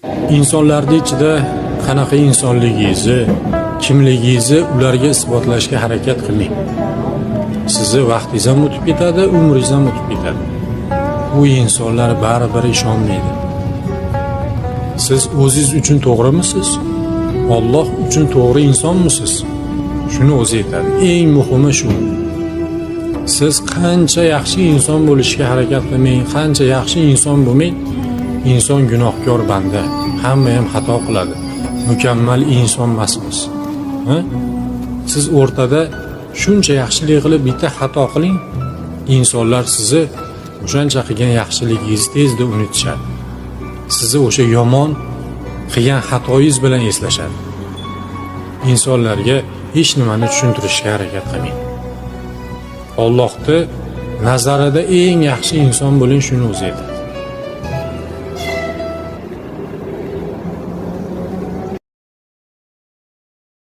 Insonlarni ichida qanaqa insonligingizni, kimligingizni ularga isbotlashga harakat qilmang. Sizni vaqtingiz ham o'tib ketadi, umringiz ham o'tib ketadi. U insonlar baribir ishonmaydi. Siz o'zingiz uchun to'g'rimisiz? Alloh uchun to'g'ri insonmisiz? Shuni o'zi yetadi. Eng muhimi shu. Siz qancha yaxshi inson bo'lishga harakat qilmang, qancha yaxshi inson bo'lmang, inson gunohkor banda. Hamma ham xato qiladi. Mukammal inson emasmiz. Ha? Siz o'rtada shuncha yaxshilik qilib bitta xato qiling, insonlar sizni o'shancha qilgan yaxshiligingizni tezda unutishadi. Sizni o'sha yomon qilgan xatoyingiz bilan eslashadi. Insonlarga hech nimani tushuntirishga harakat qilmang. Allohni nazarida eng yaxshi inson bo'ling, shuni o'zi yetadi.